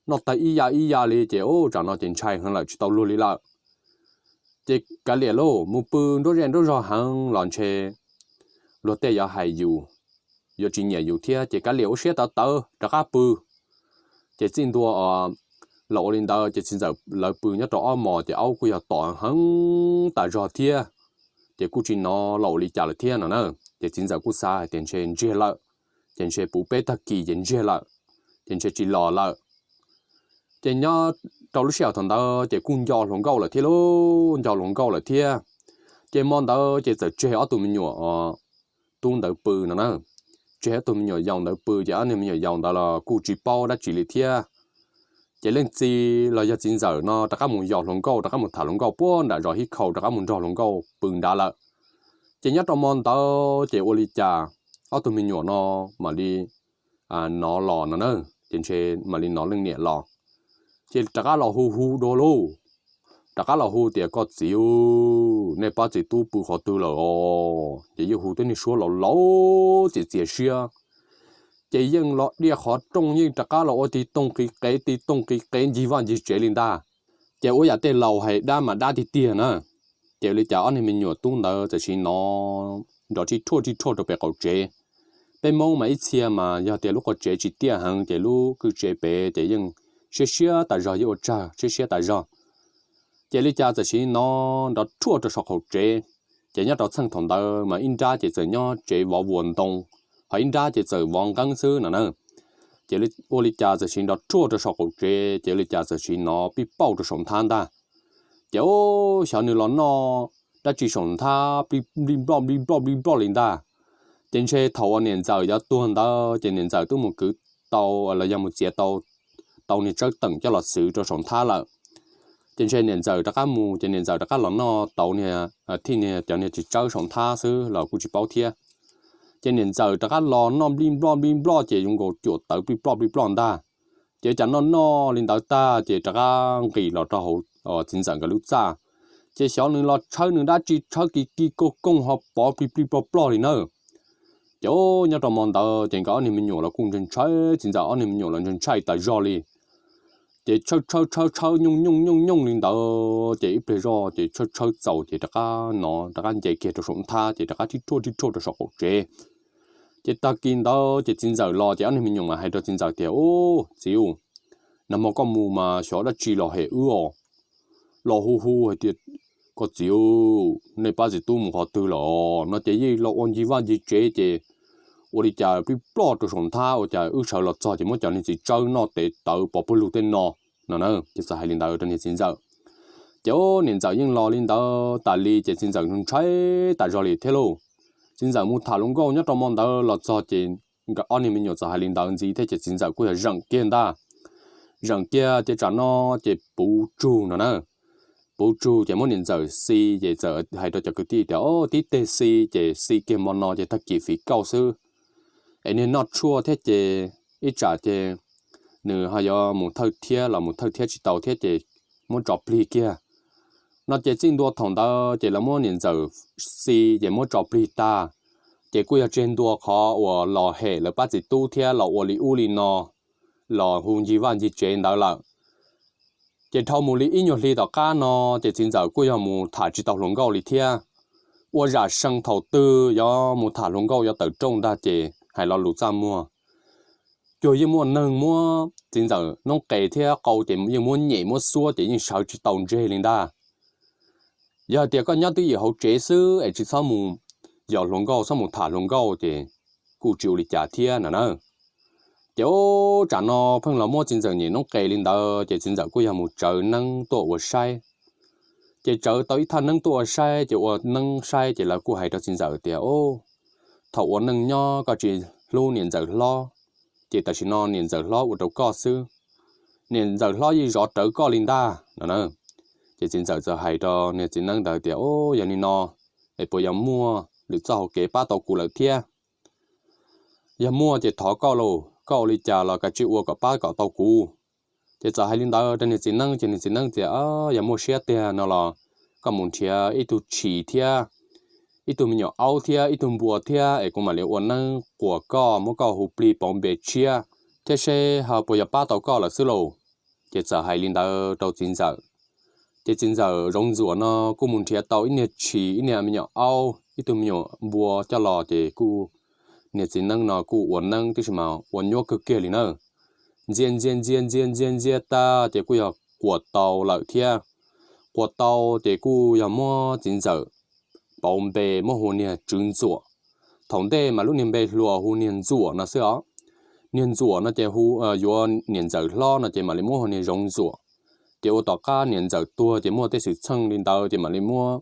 Noj tag ib ya ib ya li ces tsam no ces ntshai heev lawm tsis tau luag li lawm. Ces kav liam lauj, mus pw nruab zej nruab zog heev los ntshe luag tej yuav hais yus, yuav tsis nyiam yus thiab ces kav liam ua siab tawv tawv rov qab pw. Ces txij ntua los ua li ntawd ces txiv ntxawm lawv pw nyob rau ob hmos ces aub kuj yog tom heev tas zog thiab. Ces kuj tsis hnov los ua li cas lawm thiab no na. Ces txiv ntxawm kuj xav hais tias ntshe ntsiag lawm, ces ntshe puv peb tag kis ces ntsiag lawm, ces ntshe tsis los lawm. Ces nyob rau lub sij hawm thaum ntawd ces kuj nco hluas nkauj lawm thiab lauj, nco hluas nkauj lawm thiab. Ces hmo ntawd ces txawm tseg ob tug me nyuam tub ntawd pw no na. Tseg ob tug me nyuam yaus ntawd pw ces ob niag me nyuam yaus ntawd los kuj tsis paub dab tsi li thiab. Ces leej txiv los yog txiv ntxawm no rov qab mus yos hluas nkauj, rov qab mus tham hluas nkauj puag nram zos hib khau, rov qab mus nrog hluas nkauj pw nrad lawm. Ces nyob rau hmo ntawd ces ua li cas ob tug me nyuam no mam li hnov los no na, ces ntshe mam li hnov leej niam los, ces rov qab los hu hu dua lauj. Rov qab los hu tias, koj txiv, nej pab txiv tub pw qhov twg lawm os? Ces yeej hu tib niag suab laus laus txias txias siab. Ces yeej los diaj qhov rooj, yeej rov qab los ua tig tooj qiv qev tig tooj qiv qev ncig vaj ncig tsev li ntag. Ces ua yam tej laus hais dab mas dab tiag tiag na. Ces ua li cas ob niag me nyuam tub ntawd txawm sim hnov nrov rhij rhuaj rhij rhuaj rau pem qaum tsev. Peb Hmoob mas ib txhia mas yog tias lub qhov tsev tsis tiaj heev ces lub kwj tsev pem ces yeej siab siab tas zog, yeej ua tsag siab siab tas zog. Ces li cas txawm sim hnov nrov rhuaj rau saum qaum tsev. Ces nyob rau txheej thaum ntawd mas ib nrab ces txawm nyob tsev vov vuas ntoo, ho ib nrab ces txawm vov nqeeb xwb no na. Ces ua li cas txawm sim nrov rhuaj rau saum qaum tsev, ces ua li cas txawm sim hnov pij pauj rau saum nthab ntag. Ces xyov nws los noj dab tsi saum nthab, plig nploj plig nploj plig nploj li ntag. Ces ntshe thaum uas niam ntxawm yuav tuag ntawd ces niam ntxawm twb mus kwv tau los yog mus txiav tau, tau niag tsawb teem coj los xwv rau saum nthab lawm. Ces ntshe niam ntxawm rov qab mus ces niam ntxawm rov qab los noj tau niag, thiaj niag cov niag txiv tsawb saum nthab xwb los kuj tsis paub thiab. Ces niam ntxawm rov qab los noj nplij nploj nplij nploj ces zoo nkaus cuam tawv plig ploj plig ploj ntag. Ces cas noj noj li ntawd tag ces rov qab nqis los rau hauv txiv ntxawm nkawd lub txaj. Ces xyov nws los tshawb nws dab tsi, tshawb kis kis kooj kooj ho pov plig plig ploj ploj li na. Ces nyob rau hmo ntawd ces nkawd ob niag me nyuam los kuj ntshai ntshai, txiv ntxawm ob niag me nyuam los ntshai ntshai tas zog li. Ces tshawb tshawb tshawb tshawb nyooj nyooj nyooj nyooj li ntawd ces ib pliag zoj ces tshawb tshawb txaus ces rov qab hnov rov qab nce kiag rau saum nthab ces rov qab rhij rhuaj rhij rhuaj rau saum qaum tsev. Ces tag kis ntawd ces txiv ntxawm los ces ob niag me nyuam mas hais rau txiv ntxawm tias, Ub, txiv, nag hmo koj mus mas xyov dab tsi los hem wb os. Los hu hu hais tias, koj txiv, nej pab txiv tub mus qhov twg lawm os? No ces yeej los ua ncig vaj ncig tsev ces ua li cas plig ploj rau saum nthab, ua cas wb sawv los txog ces muab cov niag txiv tsawb noj tes tawv pov pawg lug tej no, no na. Ces txawm hais li ntawd rau niag txiv ntxawm. Ces niam ntxawm yeej los li ntawd tas li ces txiv ntxawm ntshai tas zog li thiab lauj. Txiv ntxawm mus tham hluas nkauj nyob rau hmo ntawd los txog ces nkawd ob niag me nyuam txawm hais li ntawd ntxiv thiab ces txiv ntxawm kuj yog zeem kiag ntag. Zeem kiag ces tsam no ces puv tsug no na. Puv tsug ces muab niam ntxawm xi ces txawm hais rau cov kwv tij tias, Au, tib teg xi ces xi kiag hmo no ces tag kis fiv kauj xwb. Es niag noj tshuaj thiab ces ib tsam ces nws ho yuav mus thawj thiab los mus thawj thiab tsis tau thiab ces muab tso plig kiag. No ces txij ntua thaum ntawd ces lawv muab niam ntxawm xi ces muab tso plig tag, ces kuj yog tseg ntua qhov uas los hem lawv pab txiv tub thiab los ua li ub li no, los hu ncig vaj ncig tsev ntawd lawm. Ces dhau mus li ib nyuag hli tom qab no ces txiv ntxawm kuj yog mus tham tsis tau hluas nkauj li thiab. Ua zam sees thaum twg yuav mus tham hluas nkauj yuav tawm rooj ntag ces hais lo lus txaj muag, cuag yeej muaj neeg muab txiv ntxawm noob qes thiab qau ces yeej muab nyem muab xuab ces yeej sawv tsis tau ntseg li ntag. Yog hais tias koj nyob twj ywm hauv tsev xwb es tsis txhob mus yos hluas nkauj, txhob mus tham hluas nkauj ces kuj tsis ua li cas thiab no na. Ces tsam no pheej los muab txiv ntxawm nyem noob qes li ntawd ces txiv ntxawm kuj yog mus tsawv neeb tuaj ua saib. Ces tsawv tau ib thaj neeb tuaj ua saib ces ua neeb saib ces lawv kuj hais rau txiv ntxawm tias, Thaum ua neej nyob koj tsis hlub niam ntxawm hlob, ces tam sim no niam ntxawm hlob ua rau koj xwb. Niam ntxawm hlob yeej zov rawv koj li ntag no na. Ces txiv ntxawm txawm hais rau niag txiv neeb ntawd tias, Au, yog li no es puas yog muaj lwm txoj hauv kev pab tau kuv lawm thiab? Yog muaj ces thov koj lauj, koj ua li cas los kav tsij ua kom pab kom tau kuv. Ces txawm hais li ntawd rau niag txiv neeb ces niag txiv neeb tias, Yog muaj siab tiag no los koj mus nrhiav ib tug tshis thiab ib tug me nyuam aub thiab ib tug npua thiab es kuv mam li ua neeb quas koj, muab koj hu plig pauv npe tshiab thiab seb ho puas yog pab tau koj lawm xwb lauj. Ces txawm hais li ntawd rau txiv ntxawm. Ces txiv ntxawm Zoov Ntxuam no kuj mus nrhiav tau ib niag tshis, ib niag me nyuam aub, ib tug me nyuam npua coj los ces kuj, niag txiv neeb no kuj ua neeb tib si mas ua nyuab kawg kiag li na. Ntxias ntxias ntxias ntxias ntxias ntxias tag ces kuj yog quas tau lawm thiab. Quas tau ces kuj yog muab txiv ntxawm pauv npe muab hu niag Tswv Ntxuam. Thaum ntej mas lub niag npe hluas hu niag Ntxuam no xwb os. Niag Ntxuam no ces hu, yuav niam ntxawm hlob no ces mam li muab hu niag Zoov Ntxuam. Ces ua tom qab niam ntxawm tuag ces muaj tej xwm txheej li ntawd ces mam li muab,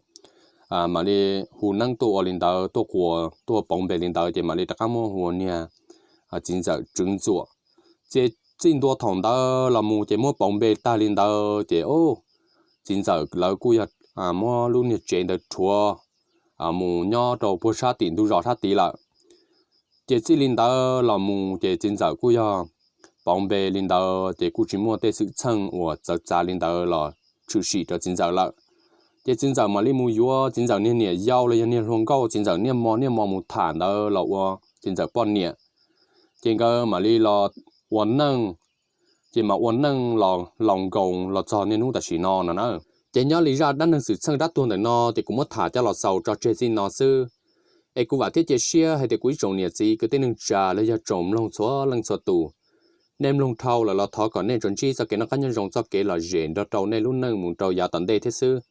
mam li hu neeb tuaj ua li ntawd, tuaj quas tuaj pauv npe li ntawd ces mam li rov qab muab hu niag txiv ntxawm Tswv Ntxuam. Ces txij ntua thaum ntawd los mus ces muab pauv npe tag li ntawd ces txiv ntxawm lawv kuj yog muab lub niag tsev ntawd rhuav mus nyob rau puag sab tim ntug zos sab tid lawm. Ces txij li ntawd los mus ces txiv ntxawm kuj yog pauv npe li ntawd ces kuj tsis muaj tej xwm txheej uas txawv txav li ntawd los tshwm sim rau txiv ntxawm lawm. Ces txiv ntxawm mam li mus yuav txiv ntxawm niag niam yau los yog niag hluas nkauj txiv ntxawm niaj hmo niaj hmo mus tham ntawd los ua txiv ntxawm poj niam. Ces nkawd mam li los ua neej, ces mam ua neej los laus nkoos los txog niaj hnub tam sim no no na. Ces nyob li zaj dab neeg xwm txheej dab tuag ntawm no ces kuv muab tham coj los xaus tso tseg txij no xwb. Es kuv vam thiab cia siab hais tias kuv ib tsoom niam txiv kwv tij neej tsa los yog tsoom mloog txhua leej txhua tus, nej mloog dhau lawm los thov kom nej tsuas ntsib txoj kev noj qab nyob zoo, txoj kev lom zem nrog rau nej lub neej mus rau yav tom ntej thiab xwb.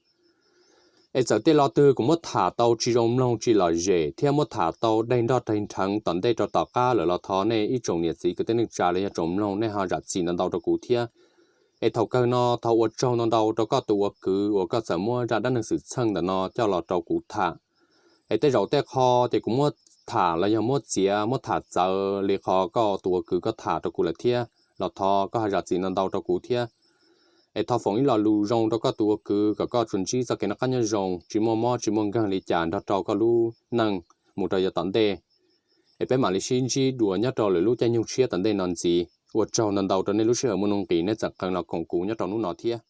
Es txawm tej lo twg kuv muab tham tau tsis zoo mloog tsis lom zem thiab muab tham tau daig nroj daig nrheev tom ntej rau tom qab lawm los thov nej ib tsoom niam txiv kwv tij neej tsa los yog tsoom mloog nej ho zam txim ntau ntau rau kuv thiab. Es thaum kawg no thov ua tsaug ntau ntau rau koj tus ua kwv uas koj txawm muab zaj dab neeg xwm txheej ntawm no coj los rau kuv tham. Es tej zaum tej qho ces kuv muab tham los yog muab txiav muab tham txawv li qhov koj tus ua kwv koj tham rau kuv lawm thiab los thov koj ho zam txim ntau ntau rau kuv thiab. Es thov foom ib lo lus zoo rau koj tus ua kwv kom koj tsuas ntsib txoj kev noj qab nyob zoo tsis muaj mob tsis muaj nkeeg li cas nrog rau koj lub neej mus rau yav tom ntej. Es peb mam li sib ntsib dua nyob rau lwm lub caij nyoog tshiab tom ntej no ntxiv. Ua tsaug ntau ntau rau nej lub sij hawm muaj nuj nqis nej txawm qee los koom kuv nyob rau hnub no thiab.